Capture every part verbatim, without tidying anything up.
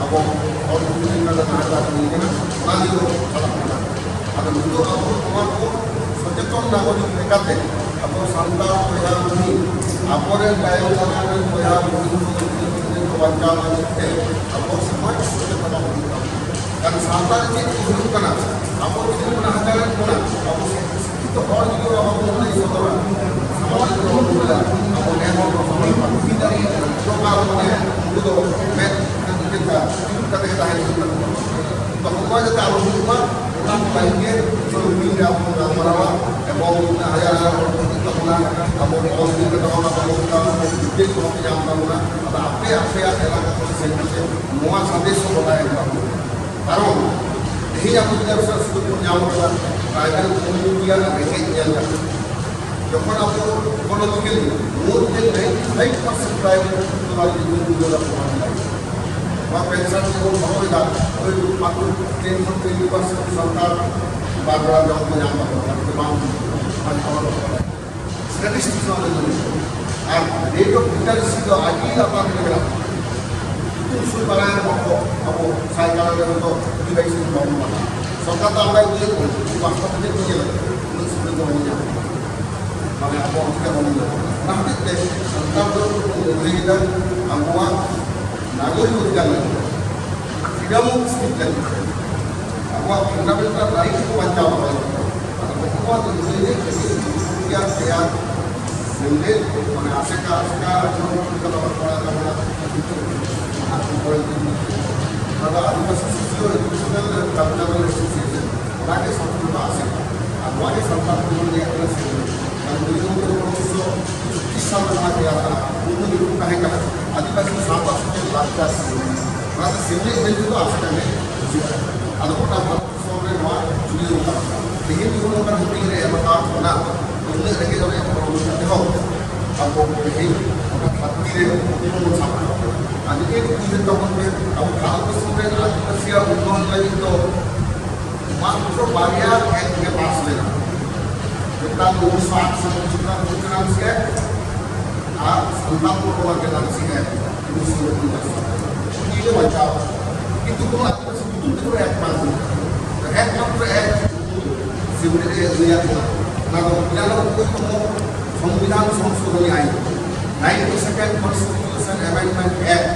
ᱟᱵᱚ ᱦᱚᱲ ᱠᱚ ᱪᱮᱫ ᱞᱮᱠᱟ ᱱᱟᱦᱟᱪᱟᱨ ᱦᱩᱭ ᱠᱟᱱᱟ, ᱚᱱᱟ ᱜᱮ ᱪᱟᱞᱟᱜ ᱠᱟᱱᱟ᱾ ᱟᱫᱚ ᱱᱤᱛᱚᱜ ᱟᱵᱚ ᱱᱚᱣᱟ ᱠᱚ ᱥᱚᱪᱮᱛᱚᱱ ᱱᱟᱜᱚᱨᱤᱠ ᱞᱮᱠᱟᱛᱮ ᱟᱵᱚ ᱥᱟᱱᱛᱟᱲ ᱵᱚᱭᱦᱟ ᱵᱩᱦᱤᱱ, ᱟᱵᱚᱨᱮᱱ ᱛᱟᱭᱚᱢ ᱫᱟᱨᱟᱢ ᱨᱮᱱ ᱵᱚᱭᱦᱟ ᱵᱩᱦᱤᱱ ᱠᱚ ᱵᱟᱧᱪᱟᱣ ᱞᱟᱹᱜᱤᱫ ᱛᱮ ᱟᱵᱚ ᱥᱚᱢᱟᱡᱽ ᱥᱚᱪᱮᱛᱚᱱ ᱦᱩᱭᱩᱜ ᱛᱟᱵᱚᱱᱟ᱾ ᱠᱟᱨᱚᱱ ᱥᱟᱶᱛᱟ ᱨᱮ ᱪᱮᱫ ᱠᱚ ᱦᱩᱭᱩᱜ ᱠᱟᱱᱟ, ᱟᱵᱚ ᱪᱮᱫ ᱵᱚᱱ ᱱᱟᱦᱟᱪᱟᱨᱮᱫ ᱵᱚᱱᱟ, ᱟᱵᱚ ᱥᱤᱠᱠᱷᱤᱛᱚ ᱦᱚᱲ ᱡᱩᱫᱤ ᱟᱵᱚ ᱵᱚᱱ ᱞᱟᱹᱭ ᱥᱚᱫᱚᱨᱟ, ᱥᱟᱶᱛᱟ ᱨᱮ ᱵᱚᱱ ᱞᱟᱹᱭᱟ, ᱟᱵᱚ ᱱᱮ ᱦᱚᱲ ᱫᱚ ᱥᱚᱢᱟᱡᱽ ᱵᱟᱠᱚ ᱦᱩᱭ ᱫᱟᱲᱮᱭᱟᱜ ᱠᱟᱱᱟ᱾ ᱱᱚᱝᱠᱟ ᱟᱵᱚ ᱱᱮ ᱩᱱᱠᱩ ᱫᱚ ᱢᱮᱫ ᱪᱮᱫ ᱞᱮᱠᱟ ᱪᱩᱯ ᱠᱟᱛᱮ ᱛᱟᱦᱮᱸ ᱦᱩᱭᱩᱜ ᱠᱟᱱᱟ᱾ ᱛᱚ ᱱᱚᱝᱠᱟ ᱡᱟᱛᱮ ᱟᱞᱚ ᱦᱩᱭᱩᱜ ᱢᱟ, ᱚᱱᱟ ᱞᱟᱹᱜᱤᱫ ᱜᱮ ᱱᱤᱛᱚᱜ ᱢᱤᱫ ᱨᱮ ᱟᱵᱚ ᱵᱚᱱ ᱜᱟᱞᱢᱟᱨᱟᱣᱟ ᱮᱵᱚᱝ ᱦᱟᱡᱟᱨ ᱦᱟᱡᱟᱨ ᱦᱚᱲ ᱠᱚ ᱦᱤᱡᱩᱜ ᱛᱟᱵᱚᱱᱟ, ᱟᱵᱚ ᱚᱞ ᱪᱤᱠᱤ ᱠᱟᱛᱷᱟ ᱦᱚᱸ ᱟᱵᱚ ᱵᱚᱱ ᱜᱟᱞᱢᱟᱨᱟᱣᱟ, ᱵᱤᱫᱽᱫᱟᱹ ᱠᱚ ᱧᱟᱢ ᱛᱟᱵᱚᱱᱟ᱾ ᱟᱫᱚ ᱟᱯᱮ ᱟᱯᱮᱭᱟᱜ ᱮᱞᱟᱠᱟ ᱠᱚᱨᱮ ᱥᱮᱱ ᱠᱟᱛᱮ ᱱᱚᱣᱟ ᱥᱟᱸᱫᱮᱥ ᱦᱚᱸ ᱵᱟᱰᱟᱭ ᱦᱩᱭᱩᱜ ᱛᱟᱵᱚᱱᱟ᱾ ᱠᱟᱨᱚᱱ ᱛᱮᱦᱮᱧ ᱟᱵᱚ ᱡᱩᱫᱤ ᱟᱵᱚ ᱥᱩᱡᱳᱜᱽ ᱵᱚᱱ ᱧᱟᱢ ᱠᱟᱫᱟ, ᱴᱨᱟᱭᱵᱟᱞ ᱠᱚᱢᱤᱭᱩᱱᱤᱴᱤ ᱨᱮᱭᱟᱜ ᱨᱮᱸᱜᱮᱡ ᱧᱮᱞ ᱠᱟᱛᱮ, ᱡᱚᱠᱷᱚᱱ ᱟᱵᱚ ᱤᱠᱳᱱᱚᱢᱤᱠᱮᱞᱤ ᱢᱳᱨ ᱫᱮᱱ ninety five percent tribal community ᱨᱮ ᱟᱵᱚ ᱢᱮᱱᱟᱜ ᱵᱚᱱᱟ, ᱱᱚᱣᱟ ᱯᱮᱱᱥᱚᱱ ᱡᱮᱢᱚᱱ ᱵᱚᱞᱚ ᱮᱫᱟ, ᱳᱭ ᱢᱟᱛᱨᱚ ᱴᱮᱱ ᱠᱷᱚᱱ ᱴᱩᱭᱮᱱᱴᱤ ᱯᱟᱨᱥᱮᱱᱴ ᱥᱟᱱᱛᱟᱲ ᱵᱟᱨ ᱵᱮᱲᱟ ᱡᱚᱢ ᱠᱚ ᱧᱟᱢ ᱫᱟ, ᱵᱟᱝ ᱥᱴᱮᱴᱤᱥᱴᱤᱠᱥ ᱱᱚᱣᱟ ᱫᱚ ᱞᱟᱹᱭ᱾ ᱟᱨ ᱨᱮᱴ ᱚᱯᱷ ᱞᱤᱴᱟᱨᱮᱥᱤ ᱫᱚ ᱟᱹᱰᱤ ᱞᱟᱛᱟᱨ ᱨᱮ ᱢᱮᱱᱟᱜᱼᱟ᱾ ᱤᱛᱩᱱ ᱥᱩᱨ ᱵᱟᱲᱟᱭ ᱨᱮ ᱵᱟᱠᱚ, ᱟᱵᱚ ᱥᱟᱭ ᱠᱟᱲᱟ ᱨᱮ ᱦᱚᱭᱛᱳ ᱡᱩᱫᱤ ᱵᱟᱭᱤᱥ ᱵᱚᱱ ᱵᱟᱵᱚᱱ ᱯᱟᱲᱦᱟᱜᱼᱟ᱾ ᱥᱚᱨᱠᱟᱨ ᱫᱚ ᱚᱱᱠᱟᱭ ᱩᱫᱩᱜ ᱮᱫ ᱵᱚᱱᱟ, ᱠᱤᱱᱛᱩ ᱵᱟᱥᱛᱚᱵ ᱨᱮ ᱪᱮᱫ ᱠᱚ ᱧᱮᱞ ᱮᱫᱟ? ᱩᱱᱟᱹᱜ ᱥᱩᱵᱤᱫᱷᱟ ᱵᱟᱵᱚᱱ ᱧᱟᱢ ᱮᱫᱟ᱾ ᱢᱟᱱᱮ ᱟᱵᱚ ᱚᱱᱛᱮ ᱵᱟᱵᱚᱱ ᱧᱟᱢ ᱮᱫᱟ᱾ ᱚᱱᱟ ᱦᱚᱛᱮᱡ ᱛᱮ ᱥᱚᱨᱠᱟᱨ ᱫᱚ ᱞᱟᱹᱲᱦᱟᱹᱭ ᱮᱫᱟ ᱟᱵᱚᱣᱟᱜ ᱱᱟᱜᱚᱨᱤᱠ ᱚᱫᱷᱤᱠᱟᱨ ᱞᱟᱹᱜᱤᱫ᱾ ᱯᱷᱨᱤᱰᱚᱢ ᱚᱯᱷ ᱥᱯᱤᱪ ᱞᱟᱹᱜᱤᱫ ᱛᱮ, ᱟᱵᱚᱣᱟᱜ ᱯᱷᱟᱱᱰᱟᱢᱮᱱᱴᱟᱞ ᱨᱟᱭᱤᱴ ᱠᱚ ᱵᱟᱧᱪᱟᱣ ᱫᱚᱦᱚᱭ ᱞᱟᱹᱜᱤᱫ ᱛᱮ᱾ ᱟᱫᱚ ᱱᱚᱜᱼᱚ ᱱᱚᱣᱟ ᱫᱚ ᱱᱤᱭᱟᱹ ᱜᱮ ᱠᱟᱹᱴᱤᱡ ᱨᱩᱠᱷᱤᱭᱟᱹ ᱛᱮᱭᱟᱨ ᱥᱮᱢᱞᱮᱫ, ᱢᱟᱱᱮ ᱟᱥᱮᱠᱟ, ᱟᱥᱮᱠᱟ ᱡᱮᱢᱚᱱ ᱠᱚᱞᱠᱟᱛᱟ ᱵᱟᱠᱷᱨᱟ ᱛᱟᱵᱚᱱᱟ, ᱚᱱᱟ ᱠᱚ ᱠᱚᱨᱮ ᱚᱱᱟ ᱫᱚ ᱟᱹᱫᱤᱵᱟᱹᱥᱤ ᱥᱳᱥᱤᱭᱳ ᱮᱰᱩᱠᱮᱥᱚᱱᱟᱞ ᱠᱟᱞᱪᱟᱨᱟᱞ ᱮᱥᱳᱥᱤᱭᱮᱥᱚᱱ, ᱚᱱᱟ ᱜᱮ ᱥᱟᱱᱛᱟᱲ ᱫᱚ ᱟᱥᱮᱠᱟ᱾ ᱟᱨ ᱱᱚᱣᱟ ᱜᱮ ᱥᱟᱱᱛᱟᱲ ᱠᱚᱵᱚᱱ ᱞᱟᱹᱭᱟᱜ ᱠᱟᱱᱟ ᱥᱮᱢᱞᱮᱫ᱾ ᱠᱟᱨᱚᱱ ᱩᱱᱤᱥᱥᱚ ᱯᱚᱸᱪᱤᱥ ᱥᱟᱞ ᱨᱮ ᱱᱚᱣᱟ ᱛᱮᱭᱟᱨ ᱠᱟᱱᱟ, ᱩᱱ ᱫᱚ ᱧᱩᱛᱩᱢ ᱛᱟᱦᱮᱸ ᱠᱟᱱᱟ ᱟᱹᱫᱤᱵᱟᱹᱥᱤ ᱥᱟᱶᱛᱟ ᱥᱮᱪᱮᱫ ᱞᱟᱠᱪᱟᱨ ᱥᱮᱢᱞᱮᱫ᱾ ᱚᱱᱟᱛᱮ ᱥᱮᱢᱞᱮᱫ ᱢᱮᱱᱛᱮ ᱫᱚ ᱟᱥᱮᱠᱟ ᱜᱮ ᱵᱩᱡᱷᱟᱹᱜᱼᱟ᱾ ᱟᱫᱚ ᱜᱚᱴᱟ ᱵᱷᱟᱨᱚᱛ ᱫᱤᱥᱚᱢ ᱨᱮ ᱱᱚᱣᱟ ᱪᱷᱩᱲᱭᱟᱹᱣ ᱟᱠᱟᱱᱟ᱾ ᱛᱮᱦᱮᱧ ᱡᱮᱢᱚᱱ ᱚᱱᱠᱟᱱ ᱦᱟᱹᱴᱤᱧ ᱨᱮ ᱮᱢ ᱟᱠᱟᱫ ᱵᱚᱱᱟ, ᱩᱱᱟᱹᱜ ᱨᱮᱸᱜᱮᱡ ᱚᱨᱮᱡ ᱦᱚᱲ ᱠᱟᱛᱮ ᱦᱚᱸ ᱟᱵᱚ ᱛᱮᱦᱮᱧ ᱚᱱᱟ ᱫᱷᱟᱹᱨᱛᱤ ᱨᱮ ᱩᱯᱨᱩᱢ ᱵᱚᱱ ᱥᱟᱵ ᱨᱟᱠᱟᱵ ᱠᱟᱱᱟ᱾ ᱟᱨ ᱱᱤᱭᱟᱹ ᱠᱚ ᱩᱭᱦᱟᱹᱨ ᱛᱟᱵᱚᱱ ᱯᱮ, ᱟᱵᱚ ᱵᱷᱟᱨᱚᱛ ᱫᱤᱥᱚᱢ ᱨᱮᱱ ᱟᱹᱫᱤᱵᱟᱹᱥᱤᱭᱟᱜ ᱩᱱᱱᱚᱭᱚᱱ ᱞᱟᱹᱜᱤᱫ ᱫᱚ ᱢᱟᱛᱨᱚ ᱵᱟᱨᱭᱟ ᱮᱠᱴ ᱜᱮ ᱯᱟᱥ ᱞᱮᱱᱟ᱾ ᱢᱤᱫᱴᱟᱝ ᱫᱚ ᱩᱱᱤᱥᱥᱚ ᱟᱴ ᱥᱟᱞ ᱨᱮ ᱪᱮᱛᱟᱱ ᱨᱮᱱᱟᱜ ᱥᱮ ᱟᱨ ᱥᱟᱱᱛᱟᱲ ᱯᱚᱨᱜᱚᱱᱟ ᱜᱮᱞᱟᱨᱤ ᱥᱤᱠᱟᱭ ᱩᱱᱤᱥᱥᱚ ᱩᱱᱯᱚᱧᱪᱟᱥ ᱥᱟᱞ᱾ ᱩᱱᱤ ᱫᱚ ᱵᱟᱧᱪᱟᱣ, ᱠᱤᱱᱛᱩ ᱠᱳᱱᱳ ᱟᱹᱫᱤᱵᱟᱹᱥᱤ ᱧᱩᱛᱩᱢ ᱛᱮ ᱠᱳᱱᱳ ᱮᱠ ᱵᱟᱝ ᱦᱩᱭᱩᱜᱼᱟ᱾ ᱮᱠᱢᱟᱛᱨᱚ ᱮᱠ ᱥᱤᱵᱚᱞᱤ ᱨᱮ ᱞᱟᱹᱭᱟ ᱠᱚ, ᱚᱱᱟ ᱫᱚ ᱵᱤᱨᱟᱱᱚᱵᱵᱳᱭ ᱛᱚᱢᱚ ᱥᱚᱝᱵᱤᱫᱷᱟᱱ ᱥᱚᱝᱥᱳᱫᱷᱚᱱᱤ ᱟᱭᱤᱱ, ninety second Constitution Amendment Act,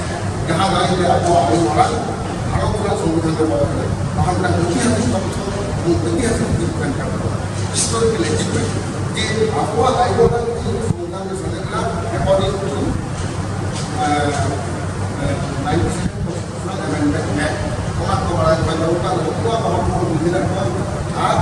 ᱡᱟᱦᱟᱸ ᱫᱟᱨᱟᱭ ᱛᱮ ᱟᱵᱚᱣᱟᱜ ᱟᱹᱰᱤ ᱢᱟᱨᱟᱝ ᱵᱷᱟᱨᱚᱛ ᱨᱮᱱᱟᱜ ᱥᱚᱝᱵᱤᱫᱷᱟᱱ ᱨᱮ ᱵᱚᱞᱚ ᱠᱟᱱᱟ, ᱚᱱᱟ ᱢᱤᱫᱴᱟᱝ ᱳᱭᱛᱤᱦᱟᱥᱤᱠ ᱛᱚᱛᱛᱷᱚ ᱮᱵᱚᱝ ᱳᱭᱛᱤᱦᱟᱥᱤᱠ ᱫᱤᱠ ᱠᱟᱱ ᱛᱟᱵᱚᱱᱟ, historical achievement, ᱡᱮ ᱟᱵᱚᱣᱟᱜ ᱟᱭᱳ ᱵᱟᱵᱟ ᱥᱚᱝᱵᱤᱫᱷᱟᱱ ᱨᱮ ᱥᱮᱞᱮᱫ ᱮᱱᱟ, according to, ᱟᱸ, ᱟᱸ, ninety second Constitutional Amendment Act, ᱚᱱᱟ ᱠᱚ ᱵᱟᱲᱟᱭ ᱫᱚᱦᱚᱭ ᱡᱟᱹᱨᱩᱲ ᱠᱟᱱᱟ᱾ ᱱᱩᱠᱩᱣᱟᱜ ᱜᱚᱲᱚ ᱠᱚ ᱩᱭᱦᱟᱹᱨ ᱟᱠᱚᱣᱟ ᱟᱨ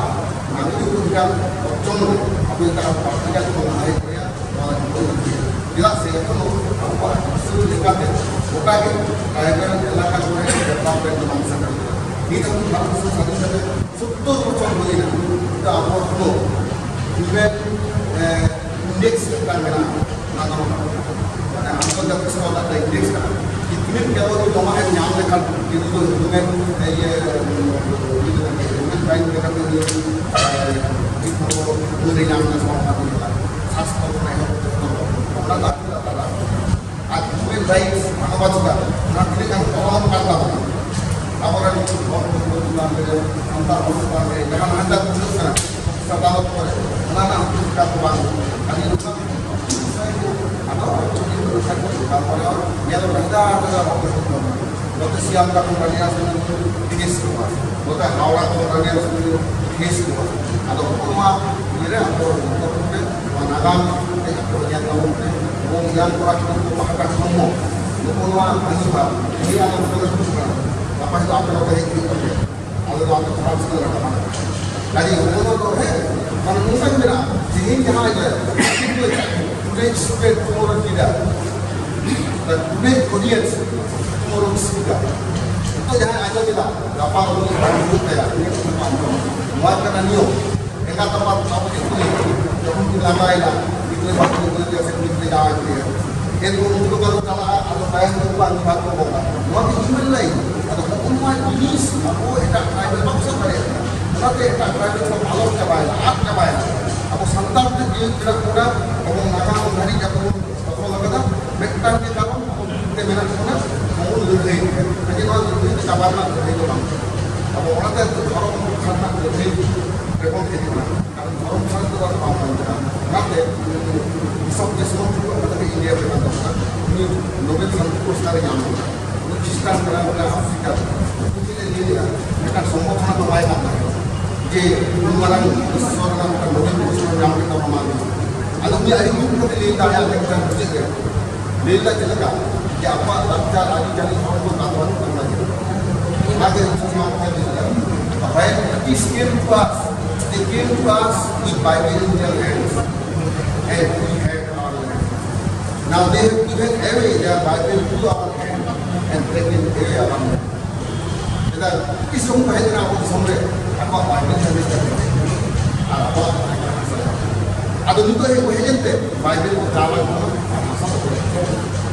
ᱱᱟᱜᱚᱨᱤᱠ ᱚᱫᱷᱤᱠᱟᱨ ᱚᱨᱡᱚᱱ ᱨᱮ ᱟᱵᱚ ᱡᱟᱦᱟᱸ ᱯᱟᱹᱨᱥᱤ ᱠᱟᱛᱮ ᱵᱚᱱ ᱞᱟᱦᱟᱭᱮᱫ ᱜᱮᱭᱟ, ᱱᱚᱣᱟ ᱫᱚ ᱡᱩᱛ ᱞᱟᱹᱠᱛᱤ ᱠᱟᱱᱟ᱾ ᱪᱮᱫᱟᱜ ᱥᱮ ᱮᱠᱷᱚᱱᱳ ᱟᱵᱚᱣᱟᱜ ᱦᱤᱥᱟᱹᱵ ᱞᱮᱠᱟᱛᱮ ᱜᱚᱴᱟ ᱜᱮ tribal ᱮᱞᱟᱠᱟ ᱠᱚᱨᱮ development ᱫᱚ ᱵᱟᱝ ᱥᱮᱴᱮᱨ ᱠᱟᱱᱟ᱾ ᱱᱤᱛ ᱦᱟᱹᱵᱤᱡ ᱵᱷᱟᱨᱚᱛ ᱫᱤᱥᱚᱢ ᱥᱟᱹᱫᱷᱤᱱ ᱠᱟᱛᱮ ᱥᱳᱛᱛᱳᱨ ᱵᱚᱪᱷᱚᱨ ᱦᱩᱭᱮᱱᱟ, ᱛᱚ ᱟᱵᱚ ᱮᱠᱷᱚᱱᱳ ᱦᱤᱭᱩᱢᱮᱱ, ᱮ, ᱤᱱᱰᱮᱠᱥ ᱢᱤᱫᱴᱟᱝ ᱢᱮᱱᱟᱜᱼᱟ, ᱚᱱᱟ ᱫᱚ ᱢᱟᱱᱮ ᱟᱱᱛᱚᱨᱡᱟᱛᱤᱠ ᱥᱛᱚᱨ ᱨᱮᱱᱟᱜ ᱤᱱᱰᱮᱠᱥ ᱠᱟᱱᱟ᱾ ᱡᱮ ᱛᱤᱱᱟᱹᱜ ᱠᱮᱞᱳᱨᱤ ᱡᱚᱢᱟᱜ ᱮᱢ ᱧᱟᱢ ᱞᱮᱠᱷᱟᱱ ᱡᱩᱫᱤ ᱫᱚ ᱦᱤᱭᱩᱢᱮᱱ, ᱤᱭᱟᱹ, ᱦᱤᱭᱩᱢᱮᱱ ᱨᱟᱭᱤᱴ ᱞᱮᱠᱟᱛᱮ ᱩᱱᱤ, ᱮ, ᱢᱤᱫ ᱦᱚᱲ ᱢᱟᱹᱱ ᱮ ᱧᱟᱢ ᱮᱫᱟ ᱥᱚᱨᱠᱟᱨ ᱠᱷᱚᱱ ᱞᱮᱠᱟ, ᱥᱟᱥᱛᱷᱚ ᱠᱷᱚᱱ ᱮᱦᱚᱵ ᱠᱟᱛᱮ ᱚᱱᱟ ᱫᱚ ᱟᱹᱰᱤ ᱞᱟᱛᱟᱨ ᱨᱮ᱾ ᱟᱨ ᱦᱤᱭᱩᱢᱮᱱ ᱨᱟᱭᱤᱴᱥ ᱢᱟᱱᱚᱵᱟᱫᱷᱤᱠᱟᱨ, ᱚᱱᱟ ᱛᱤᱱᱟᱹᱜ ᱜᱟᱱ ᱯᱟᱞᱚᱱ ᱠᱟᱱ ᱛᱟᱵᱚᱱᱟ ᱟᱵᱚᱨᱮᱱ ᱦᱚᱲ ᱠᱚ ᱪᱮᱛᱟᱱ ᱨᱮ, ᱥᱟᱱᱛᱟᱲ ᱦᱚᱲ ᱪᱮᱛᱟᱱ ᱨᱮ, ᱡᱟᱦᱟᱸ ᱱᱟᱦᱟᱪᱟᱨ ᱵᱩᱡᱷᱟᱹᱜ ᱠᱟᱱᱟ ᱚᱯᱷᱤᱥ ᱟᱫᱟᱞᱚᱛ ᱠᱚᱨᱮ, ᱚᱱᱟ ᱨᱮᱱᱟᱜ ᱦᱚᱸ ᱪᱮᱫ ᱠᱟᱨ ᱠᱚ ᱵᱟᱝ ᱦᱩᱭᱩᱜ ᱠᱟᱱᱟ᱾ ᱟᱹᱰᱤ ᱱᱚᱝᱠᱟ ᱵᱤᱥᱚᱭ ᱠᱚ ᱟᱫᱚ ᱛᱟᱨᱯᱚᱨᱮ ᱧᱮᱞ ᱵᱷᱮᱜᱟᱨ ᱵᱷᱮᱜᱟᱨ ᱦᱚᱲ ᱠᱚ ᱦᱤᱡᱩᱜ ᱠᱟᱱᱟ᱾ ᱱᱚᱛᱮ ᱥᱤᱭᱟᱞᱫᱟ ᱠᱷᱚᱱ ᱨᱟᱱᱤᱭᱟ ᱥᱚᱢᱚᱭ ᱠᱮᱥ ᱠᱚᱣᱟ, ᱱᱚᱛᱮ ᱦᱟᱣᱲᱟ ᱠᱷᱚᱱ ᱨᱟᱱᱤᱭᱟ ᱥᱚᱢᱚᱭ ᱠᱮᱥ ᱠᱚᱣᱟ᱾ ᱟᱫᱚ ᱦᱚᱸᱜᱼᱚ ᱱᱚᱣᱟ ᱤᱭᱟᱹᱨᱮ ᱟᱵᱚ ᱡᱚᱛᱚ ᱦᱚᱲ ᱛᱮ ᱱᱚᱣᱟ ᱱᱟᱜᱟᱢ ᱛᱮ ᱟᱵᱚ ᱧᱮᱞ ᱛᱟᱵᱚᱱ ᱯᱮ᱾ ᱮᱵᱚᱝ ᱜᱮᱭᱟᱱ ᱠᱚᱲᱟ ᱠᱚ ᱯᱟᱦᱴᱟ ᱠᱷᱚᱱ ᱦᱚᱸ ᱱᱩᱠᱩ ᱱᱚᱣᱟ ᱢᱟᱹᱡᱷᱤ ᱵᱟᱵᱟ ᱱᱤᱭᱟᱹ ᱟᱞᱮ ᱠᱚᱞᱮ ᱦᱤᱡᱩᱜ ᱠᱟᱱᱟ, ᱜᱟᱯᱟ ᱦᱤᱞᱳᱜ ᱟᱯᱮ ᱱᱚᱰᱮ ᱦᱮᱡ ᱦᱩᱭᱩᱜ ᱛᱟᱯᱮᱭᱟ᱾ ᱟᱞᱮ ᱫᱚ ᱟᱯᱮ ᱠᱷᱟᱨᱟᱯ ᱥᱮᱫ ᱞᱮ ᱨᱟᱠᱟᱵᱟ᱾ ᱠᱟᱡᱮ ᱱᱚᱣᱟ ᱫᱚ ᱦᱮᱸ, ᱢᱟᱱᱮ ᱱᱚᱝᱠᱟ ᱜᱮ ᱢᱮᱱᱟᱜᱼᱟ, ᱛᱮᱦᱮᱧ ᱡᱟᱦᱟᱸᱭ ᱫᱚ today student tomorrow leader, the today audience tomorrow speaker. ᱱᱤᱛᱚᱜ ᱡᱟᱦᱟᱸᱭ ᱟᱸᱡᱚᱢ ᱮᱫᱟ, ᱜᱟᱯᱟ ᱩᱱᱤ ᱵᱟᱝ ᱦᱩᱭᱩᱜ ᱛᱟᱭᱟ, ᱩᱱᱤ ᱠᱚ ᱵᱟᱝ ᱟᱸᱡᱚᱢᱟ᱾ ᱱᱚᱣᱟ ᱠᱟᱱᱟ ᱱᱤᱭᱚᱢ᱾ ᱮᱸᱜᱟᱛ ᱟᱯᱟᱛ ᱟᱵᱚ ᱪᱮᱫ ᱠᱚ ᱞᱟᱹᱭᱟ? ᱡᱚᱠᱷᱚᱱ ᱠᱤᱱ ᱞᱟᱸᱫᱟᱭᱮᱫᱟ, ᱜᱤᱫᱽᱨᱟᱹ ᱵᱟᱹᱦᱩ ᱜᱤᱫᱽᱨᱟᱹ ᱥᱮ ᱠᱩᱲᱤ ᱜᱤᱫᱽᱨᱟᱹ ᱡᱟᱶᱟᱭ ᱠᱮᱫᱮᱭᱟ᱾ ᱮᱨᱯᱚᱨ ᱩᱱᱠᱩ ᱫᱚ ᱵᱟᱠᱚ ᱪᱟᱞᱟᱜᱼᱟ, ᱟᱫᱚ ᱛᱟᱭᱚᱢ ᱛᱮ ᱩᱱᱠᱩ ᱟᱹᱜᱤᱵᱷᱟᱨ ᱠᱚ ᱜᱚᱜᱟ᱾ ᱱᱚᱣᱟ ᱫᱚ human life᱾ ᱟᱫᱚ ᱦᱚᱸᱜᱼᱚ ᱱᱚᱣᱟ ᱡᱤᱱᱤᱥ ᱟᱵᱚ ᱮᱴᱟᱜ tribal ᱵᱟᱠᱚ ᱥᱟᱵ ᱫᱟᱲᱮᱭᱟᱜ ᱠᱟᱱᱟ᱾ ᱚᱱᱟᱛᱮ ᱮᱴᱟᱜ tribal ᱠᱚ ᱯᱟᱞᱚᱱ ᱪᱟᱵᱟᱭᱮᱱᱟ, ᱟᱫ ᱪᱟᱵᱟᱭᱮᱱᱟ᱾ ᱟᱵᱚ ᱥᱟᱱᱛᱟᱲ ᱛᱮ ᱡᱤᱣᱮᱫ ᱢᱮᱱᱟᱜ ᱵᱚᱱᱟ, ᱟᱵᱚ ᱱᱟᱜᱟᱢ ᱫᱷᱟᱹᱨᱤᱡ ᱟᱵᱚ ᱵᱚᱱ ᱫᱚᱦᱚ ᱟᱠᱟᱫᱟ᱾ ᱢᱤᱫᱴᱟᱝ ᱜᱮ ᱠᱟᱨᱚᱱ, ᱟᱵᱚ ᱢᱤᱫ ᱛᱮ ᱢᱮᱱᱟᱜ ᱵᱚᱱᱟ, ᱟᱵᱚ ᱵᱚᱱ ᱞᱟᱹᱲᱦᱟᱹᱭ ᱠᱟᱱᱟ᱾ ᱪᱟᱵᱟ ᱨᱮᱱᱟᱜ ᱞᱟᱹᱲᱦᱟᱹᱭ ᱫᱚ ᱵᱟᱝ ᱠᱟᱱᱟ᱾ ᱟᱵᱚ ᱚᱱᱟᱛᱮ ᱫᱷᱚᱨᱚᱢ ᱨᱚᱠᱷᱟ ᱨᱮᱱᱟᱜ ᱞᱟᱹᱲᱦᱟᱹᱭ ᱨᱮᱵᱚᱱ ᱦᱮᱡ ᱮᱱᱟ, ᱠᱟᱨᱚᱱ ᱫᱷᱚᱨᱚᱢ ᱪᱷᱟᱲᱟ ᱫᱚ ᱟᱫᱚ ᱵᱟᱝ ᱵᱟᱧᱪᱟᱜᱼᱟ᱾ ᱚᱱᱟᱛᱮ ᱫᱤᱥᱚᱢ ᱫᱤᱥᱚᱢ ᱠᱟᱛᱮ ᱤᱱᱰᱤᱭᱟ ᱨᱮ ᱠᱟᱱ ᱛᱟᱵᱚᱱᱟ, ᱩᱱᱤ ᱱᱳᱵᱮᱞ ᱥᱟᱱᱛᱤ ᱯᱩᱨᱚᱥᱠᱟᱨ ᱮ ᱧᱟᱢ ᱞᱮᱫᱟ᱾ ᱩᱱᱤ ᱠᱷᱨᱤᱥᱴᱟᱱ ᱠᱟᱱᱟ, ᱢᱤᱫᱴᱟᱝ ᱟᱯᱷᱨᱤᱠᱟ ᱨᱮ᱾ ᱩᱱᱠᱩ ᱪᱮᱫ ᱮ ᱞᱟᱹᱭ ᱞᱮᱫᱟ? ᱢᱤᱫᱴᱟᱝ ᱥᱚᱝᱜᱚᱴᱷᱚᱱ ᱫᱚ ᱵᱟᱭ ᱠᱟᱱ ᱛᱟᱦᱮᱸᱫ ᱡᱮ ᱩᱱ ᱢᱟᱨᱟᱝ ᱤᱥᱥᱚᱨ ᱨᱮᱱᱟᱜ ᱢᱤᱫᱴᱟᱝ ᱱᱳᱵᱮᱞ ᱯᱩᱨᱚᱥᱠᱟᱨ ᱧᱟᱢ ᱞᱮᱫ ᱛᱟᱵᱚᱱᱟ᱾ ᱟᱫᱚ ᱩᱱᱤ ᱟᱹᱰᱤ ᱫᱩᱠ ᱠᱟᱛᱮ ᱞᱟᱹᱭ ᱫᱟᱲᱮᱭᱟᱜ ᱞᱮᱠᱟᱱ ᱪᱮᱫ ᱨᱮ ᱞᱟᱹᱭ ᱞᱮᱫᱟ ᱪᱮᱫ ᱞᱮᱠᱟ? ᱡᱮ ᱟᱵᱚᱣᱟᱜ ᱞᱟᱠᱪᱟᱨ ᱟᱹᱨᱤᱪᱟᱹᱞᱤ ᱫᱷᱚᱨᱚᱢ ᱫᱚ ᱵᱟᱹᱱᱩᱜ ᱛᱟᱵᱚᱱᱟ᱾ ᱚᱱᱟᱜᱮ ᱡᱤᱥᱩ ᱢᱟᱨ ᱞᱟᱹᱭ ᱞᱮᱫᱟ, "When British came to us, they came to us with Bible in their hands, and we had our land. Now they have given away their Bible to our hand and taken away our land." ᱪᱮᱫᱟᱜ ᱛᱤᱥ ᱦᱚᱸ ᱵᱟᱭ ᱧᱮᱞᱟ ᱟᱵᱚ ᱫᱤᱥᱚᱢ ᱨᱮ ᱟᱠᱚᱣᱟᱜ Bible ᱥᱟᱸᱫᱮᱥ ᱠᱟᱛᱮ ᱟᱨ ᱟᱵᱚᱣᱟᱜ ᱟᱫᱚ ᱱᱤᱛᱚᱜ ᱦᱮᱡ ᱦᱮᱡ ᱮᱱᱛᱮ ᱵᱟᱭᱵᱮᱞ ᱠᱚ ᱪᱟᱞ ᱟᱠᱟᱱᱟ ᱟᱨ ᱦᱟᱥᱟ ᱠᱚ ᱯᱮᱨᱮᱡ ᱠᱟᱱᱟ᱾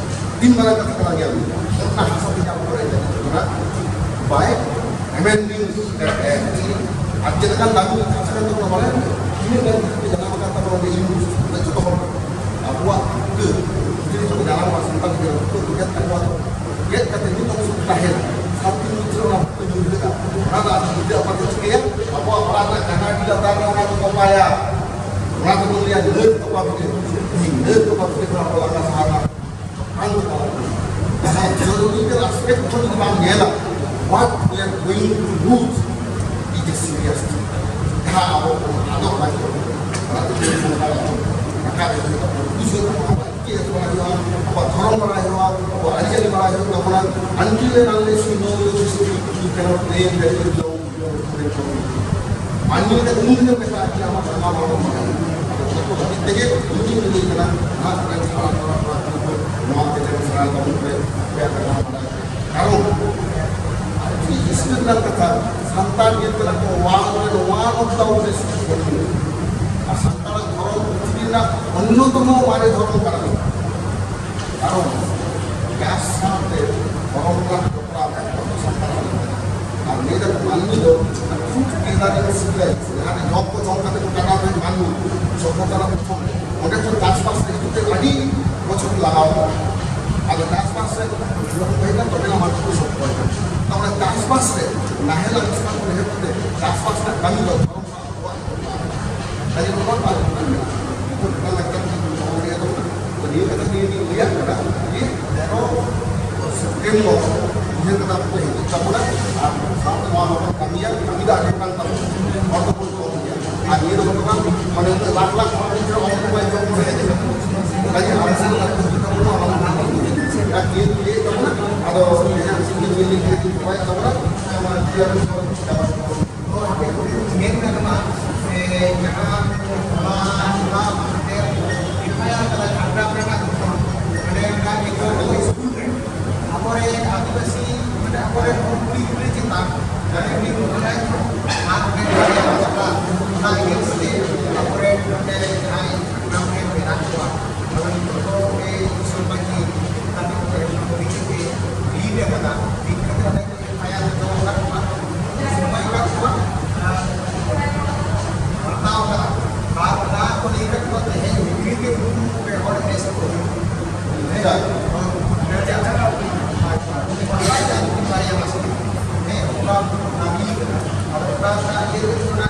ᱛᱤᱱ ᱢᱟᱨᱟᱝ ᱠᱟᱛᱷᱟ ᱠᱟᱱᱟ ᱜᱮᱭᱟ ᱚᱱᱟ ᱦᱟᱥᱟ ᱛᱮ ᱡᱟᱦᱟᱸ ᱯᱚᱨᱮ ᱚᱱᱟ by amending that act ᱟᱨ ᱪᱮᱫ ᱞᱮᱠᱟᱱ ᱫᱟᱹᱵᱤ ᱠᱟᱛᱷᱟ ᱠᱟᱱ ᱛᱟᱵᱚᱱᱟ ᱵᱟᱲᱟᱭ ᱛᱤᱱᱟᱹᱜ ᱜᱟᱱ ᱡᱟᱱᱟᱢ ᱟᱠᱟᱱ ᱛᱟᱵᱚᱱᱟ ᱡᱚᱛᱚ ᱦᱚᱲ ᱟᱵᱚᱣᱟᱜ ᱤᱭᱟᱹ ᱡᱟᱱᱟᱢ ᱥᱟᱱᱛᱟᱲ ᱜᱤᱫᱽᱨᱟᱹ ᱜᱮᱫ ᱛᱟᱠᱚᱣᱟ ᱜᱮᱫ ᱠᱟᱛᱮ ᱱᱤᱛ ᱦᱚᱸ ᱛᱟᱦᱮᱱ ᱥᱟᱱᱛᱤ ᱢᱚᱱᱫᱤᱨ ᱚᱱᱟ ᱵᱷᱚᱠᱛᱚ ᱧᱩᱨ ᱞᱮᱫᱟ᱾ ᱚᱱᱟ ᱫᱚ ᱟᱵᱚ ᱡᱩᱫᱤ ᱟᱯᱟᱛ ᱪᱤᱠᱟᱹᱭᱟ? ᱟᱵᱚᱣᱟᱜ ᱚᱲᱟᱜ ᱨᱮᱱᱟᱜ ᱡᱟᱸᱜᱟ ᱟᱹᱰᱤ ᱞᱟᱛᱟᱨ ᱨᱮ ᱚᱱᱟ ᱠᱚ ᱛᱚᱯᱟᱭᱟ᱾ ᱚᱱᱟ ᱠᱚᱵᱚᱱ ᱞᱟᱹᱭᱟ ᱱᱟᱹᱨ ᱛᱚᱯᱟ ᱵᱷᱤᱛᱤᱨ᱾ ᱱᱟᱹᱨ ᱛᱚᱯᱟ ᱵᱷᱤᱛᱤᱨ ᱠᱷᱚᱱ ᱟᱵᱚ ᱞᱟᱸᱜᱟ ᱥᱟᱦᱟ ᱨᱮᱱᱟᱜ ᱵᱟᱝ ᱛᱚᱯᱟ᱾ ᱚᱱᱟ ᱡᱤᱭᱳᱞᱚᱡᱤᱠᱟᱞ ᱟᱥᱯᱮᱠᱴ ᱠᱷᱚᱱ ᱡᱩᱫᱤ ᱵᱟᱢ ᱧᱮᱞᱟ, what we are going to lose is a serious thing. ᱡᱟᱦᱟᱸ ᱟᱵᱚ ᱵᱚᱱ ᱟᱫᱚᱜ ᱞᱟᱹᱜᱤᱫ, ᱚᱱᱟ ᱛᱮ ᱥᱟᱱᱛᱟᱲ ᱟᱵᱚ ᱨᱟᱠᱟᱵ ᱦᱩᱭᱩᱜ ᱛᱟᱵᱚᱱᱟ, ᱵᱩᱡᱷᱟᱹᱣ ᱛᱟᱵᱚᱱᱟ᱾ ᱪᱮᱫ ᱵᱟᱲᱟᱭ ᱦᱩᱭᱩᱜᱼᱟ, ᱟᱵᱚᱣᱟᱜ ᱫᱷᱚᱨᱚᱢ ᱵᱟᱲᱟᱭ ᱦᱩᱭᱩᱜᱼᱟ, ᱟᱵᱚᱣᱟᱜ ᱟᱹᱨᱤᱪᱟᱹᱞᱤ ᱵᱟᱲᱟᱭ ᱦᱩᱭᱩᱜ ᱛᱟᱵᱚᱱᱟ᱾ Until and unless you know your history, you cannot claim that you belong to your country. ᱢᱟᱹᱱᱢᱤ ᱞᱮᱠᱟ ᱩᱱ ᱨᱮᱜᱮ ᱢᱮᱛᱟᱜᱼᱟ ᱡᱮ ᱟᱢᱟᱜ ᱵᱚᱸᱜᱟ ᱵᱟᱲᱟᱭ ᱵᱟᱲᱟᱭ᱾ ᱟᱫᱚ ᱚᱱᱟ ᱠᱚ ᱠᱷᱟᱹᱛᱤᱨ ᱛᱮᱜᱮ ᱤᱧ ᱞᱟᱹᱭ ᱠᱟᱱᱟ, ᱱᱟᱦᱟᱜ ᱨᱮᱱ ᱦᱟᱲᱟᱢ ᱦᱟᱲᱟᱢ ᱠᱚ ᱱᱚᱣᱟ ᱛᱮᱜᱮ ᱥᱮᱬᱟ ᱛᱟᱵᱚᱱ ᱯᱮ, ᱟᱯᱮᱭᱟᱜ ᱠᱟᱛᱷᱟ ᱵᱟᱲᱟᱭ ᱯᱮ᱾ ᱠᱟᱨᱚᱱ ᱟᱹᱰᱤ ᱨᱟᱹᱥᱠᱟᱹ ᱨᱮᱱᱟᱜ ᱠᱟᱛᱷᱟ, ᱥᱟᱱᱛᱟᱲ ᱡᱟᱹᱛ ᱨᱮᱱᱟᱜ ᱠᱚ ᱚᱣᱟᱱ ᱨᱮ ᱱᱚᱣᱟ ᱚᱵᱫᱟ ᱩᱱᱤᱥ ᱠᱚ ᱟᱨ ᱥᱟᱱᱛᱟᱲᱟᱜ ᱫᱷᱚᱨᱚᱢ ᱯᱨᱤᱛᱷᱤᱵᱤ ᱨᱮᱱᱟᱜ ᱚᱱᱱᱚᱛᱚᱢᱚ ᱢᱟᱨᱮ ᱫᱷᱚᱨᱚᱢ ᱠᱟᱱᱟ᱾ ᱠᱟᱨᱚᱱ ᱡᱟᱦᱟᱸ ᱥᱟᱶᱛᱮ ᱫᱷᱚᱨᱚᱢ ᱨᱮᱱᱟᱜ ᱡᱚᱯᱲᱟᱣ ᱮᱠᱢᱟᱛᱨᱚ ᱥᱟᱱᱛᱟᱲ ᱢᱮᱱᱟᱜᱼᱟ᱾ ᱟᱨ ᱞᱟᱹᱭ ᱫᱟᱠᱚ ᱢᱟᱹᱱᱢᱤ ᱫᱚ ᱯᱷᱩᱰ ᱠᱮᱞᱟᱨᱤ ᱥᱤᱵᱤᱞᱟᱭ ᱡᱟᱦᱟᱸ ᱨᱮ ᱡᱚᱢ ᱠᱚ ᱡᱚᱢ ᱠᱟᱛᱮ ᱠᱚ ᱠᱟᱴᱟᱣ ᱞᱮᱫ ᱢᱟᱹᱱᱢᱤ ᱥᱚᱵᱷᱚᱛᱟ ᱨᱮᱱᱟᱜ ᱯᱨᱚᱛᱷᱚᱢ ᱨᱮ ᱚᱸᱰᱮ ᱠᱷᱚᱱ ᱪᱟᱥᱵᱟᱥ ᱨᱮ ᱦᱤᱡᱩᱜ ᱛᱮ ᱟᱹᱰᱤ ᱵᱚᱪᱷᱚᱨ ᱞᱟᱜᱟᱣ ᱮᱱᱟ᱾ ᱟᱫᱚ ᱪᱟᱥᱵᱟᱥ ᱨᱮ ᱡᱚᱠᱷᱚᱱ ᱦᱩᱭ ᱮᱱᱟ ᱛᱚᱵᱮ ᱱᱟ ᱢᱟᱹᱱᱢᱤ ᱠᱚ ᱥᱚᱵᱷᱚ ᱮᱱᱟ᱾ ᱛᱟᱨᱢᱟᱱᱮ ᱪᱟᱥᱵᱟᱥ ᱨᱮ, ᱱᱟᱦᱮᱞ ᱟᱨ ᱪᱟᱥᱵᱟᱥ ᱨᱮ ᱮᱦᱚᱵ ᱠᱟᱛᱮ ᱪᱟᱥᱵᱟᱥ ᱨᱮᱱᱟᱜ ᱠᱟᱹᱢᱤ ᱫᱚ ᱫᱷᱚᱨᱚᱢ ᱥᱟᱶ ᱟᱵᱚᱣᱟᱜ ᱠᱟᱹᱢᱤ ᱫᱚ ᱵᱟᱝ ᱯᱟᱨᱚᱢ ᱠᱟᱱᱟ᱾ ᱱᱤᱛᱚᱜ ᱢᱤᱫᱴᱟᱝ ᱞᱟᱠᱪᱟᱨ ᱡᱩᱫᱤ ᱵᱚᱱ ᱫᱚᱦᱚ ᱫᱟᱲᱮᱭᱟᱜ ᱛᱟᱵᱚᱱᱟ, ᱛᱚ ᱱᱤᱭᱟᱹ ᱠᱟᱛᱷᱟ ᱱᱤᱭᱟᱹ ᱜᱮᱧ ᱞᱟᱹᱭᱟᱜ ᱠᱟᱱᱟ ᱡᱮ ᱫᱷᱚᱨᱚᱢ ᱥᱮᱯᱴᱮᱢᱵᱚᱨ ᱩᱭᱦᱟᱹᱨ ᱠᱟᱛᱮ ᱟᱯᱮ ᱦᱤᱡᱩᱜ ᱛᱟᱵᱚᱱᱟ ᱟᱨ ᱥᱟᱶᱛᱮ ᱱᱚᱣᱟ ᱦᱚᱸᱵᱚᱱ ᱠᱟᱹᱢᱤᱭᱟ, ᱠᱟᱹᱢᱤ ᱫᱚ ᱟᱹᱰᱤ ᱢᱟᱨᱟᱝ ᱛᱟᱵᱚᱱᱟ᱾ ᱦᱚᱲ ᱫᱚᱵᱚᱱ ᱠᱚᱢ ᱜᱮᱭᱟ᱾ ᱟᱨ ᱱᱤᱭᱟᱹ ᱫᱚ ᱵᱟᱝ, ᱢᱟᱱᱮ ᱩᱱᱟᱹᱜ ᱞᱟᱠᱷ ᱞᱟᱠᱷ ᱦᱚᱲ ᱢᱤᱫ ᱴᱷᱮᱱ ᱚᱱᱟ ᱠᱚ ᱵᱟᱭ ᱡᱚᱢ ᱠᱚ ᱦᱮᱡ ᱮᱱᱟ᱾ ᱚᱱᱠᱟ ᱜᱮ ᱟᱵᱚ ᱥᱮᱫ ᱫᱚ ᱟᱨ ᱪᱮᱫ ᱠᱚ ᱞᱟᱹᱭᱮᱫ ᱛᱟᱵᱚᱱᱟ, ᱟᱫᱚ ᱡᱟᱦᱟᱸ ᱥᱤᱸᱜᱮ ᱧᱮᱞ ᱞᱮᱠᱷᱟᱱ ᱪᱟᱵᱟᱭᱮᱫ ᱛᱟᱵᱚᱱᱟ, ᱚᱱᱟ ᱡᱤᱭᱟᱹᱞᱤ ᱠᱚ ᱪᱟᱵᱟ ᱠᱚ᱾ ᱢᱮᱱ ᱜᱟᱱᱚᱜᱼᱟ, ᱡᱟᱦᱟᱸ ᱚᱱᱟ, ᱚᱱᱟ ᱮᱯᱷ ᱟᱭ ᱟᱨ ᱠᱟᱫᱟ ᱡᱷᱟᱲᱜᱨᱟᱢ ᱨᱮᱱᱟᱜ ᱜᱷᱚᱴᱚᱱᱟ, ᱚᱸᱰᱮ ᱚᱱᱟ ᱮᱠᱫᱚᱢ ᱥᱠᱩᱞ ᱨᱮ ᱟᱵᱚᱨᱮᱱ ᱟᱹᱫᱤᱵᱟᱹᱥᱤ, ᱢᱟᱱᱮ ᱟᱵᱚᱨᱮᱱ ᱠᱩᱲᱤ ᱜᱤᱫᱽᱨᱟᱹ ᱪᱮᱛᱟᱱ ᱡᱟᱦᱟᱸᱭ ᱩᱱᱤ ᱜᱷᱚᱴᱚᱱᱟᱭ ᱟᱨ ᱚᱸᱰᱮ ᱚᱱᱟ against ᱛᱮ ᱟᱵᱚᱨᱮᱱ ᱱᱚᱰᱮ ᱡᱟᱦᱟᱸᱭ ᱡᱷᱟᱲᱜᱨᱟᱢ ᱨᱮ ᱢᱮᱱᱟᱜ ᱠᱚᱣᱟ, ᱟᱵᱚᱨᱮᱱ ᱡᱚᱛᱚ ᱜᱮ ᱥᱚᱢᱟᱡᱽ ᱨᱮ ᱠᱟᱛᱮ ᱠᱚ ᱮᱢ ᱠᱟᱛᱮ ᱞᱤᱰ ᱟᱠᱟᱫᱟ, ᱞᱤᱰ ᱠᱟᱛᱮ ᱚᱸᱰᱮ ᱮᱯᱷ ᱟᱭ ᱟᱨ ᱫᱚ ᱚᱱᱟ ᱨᱮᱱᱟᱜ ᱥᱚᱢᱚᱭ ᱠᱟᱜ ᱠᱚᱣᱟ, ᱟᱨ ᱦᱟᱛᱟᱣ ᱠᱟᱫᱟ᱾ ᱟᱨ ᱚᱱᱟ ᱠᱚ ᱞᱟᱹᱭ ᱠᱟᱜ ᱠᱚᱣᱟ, ᱛᱮᱦᱮᱧ ᱵᱷᱤᱛᱨᱤ ᱛᱮ ᱩᱱᱠᱩ ᱯᱮ ᱦᱚᱲ ᱮᱨᱮᱥᱴ ᱠᱚ ᱦᱩᱭᱩᱜᱼᱟ᱾ ᱦᱮᱸ, ᱦᱮᱸ, ᱚᱱᱟ ᱵᱟᱨᱭᱟ ᱢᱟᱥ ᱦᱮᱸ, ᱚᱱᱟ ᱫᱟᱹᱵᱤ ᱠᱟᱫᱟ᱾ ᱟᱫᱚ ᱚᱱᱟ ᱨᱮᱱᱟᱜ ᱤᱭᱟᱹ ᱫᱚ ᱚᱱᱟ